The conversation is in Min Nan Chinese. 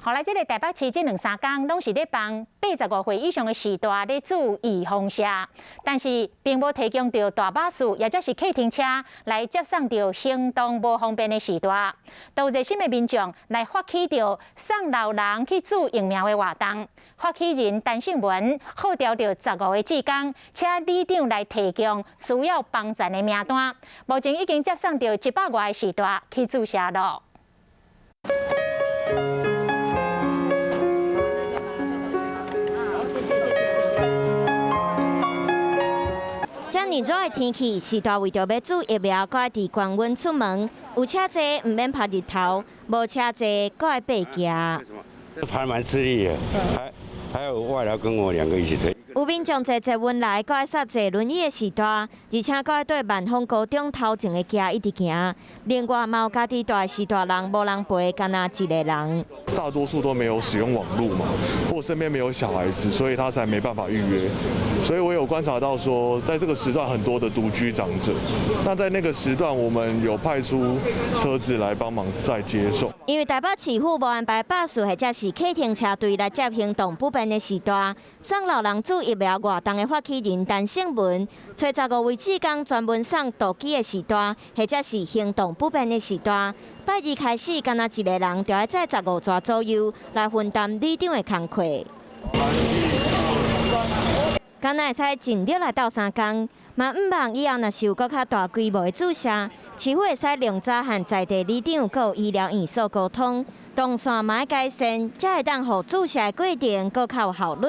予來這个台北市這兩三工攏是咧幫85歲以上的序大咧注預防射，但是並無提供著大巴士，抑者是客廳車來接送著行動無方便的序大。都熱心的民眾來發起著送老人去注疫苗的活動，發起人陳勝文號召著15個志工，請里長來提供需要幫贊的名單。目前已經接送著100外個序大去注射囉。遮爾熱的天氣，序大為著欲注疫苗，閣愛佇高溫出門，有車坐毋免曬日頭，無車坐閣愛爬行。這還蠻吃力的，還有外勞跟我兩個一起推。有民眾坐捷運來，閣愛煞坐輪椅的序大，而且閣愛對萬芳高中頭前的行一直行。另外，嘛有家己帶序大人，無人陪，干焦一个人。大多數都沒有使用網路嘛，或身邊沒有小孩子，所以他才沒辦法預約。所以我有觀察到說，在這個時段很多的獨居長者，那在那個時段，我們有派出車子來幫忙再接送。因為台北市府無安排巴士或者是客廳車隊來接行動不便的序大，送老人注疫苗活動的發起人陳勝文，揣15位志工專門送獨居的序大，或者是行動不便的序大。拜二開始，干焦一个人就愛載15逝左右來分擔里長的工課。敢若會使盡力來鬥相共，嘛毋望以後若是有閣較大規模的注射，市府會使量早和在地里長閣醫療院所溝通，動線嘛愛改善，才會當予注射的過程閣較有效率。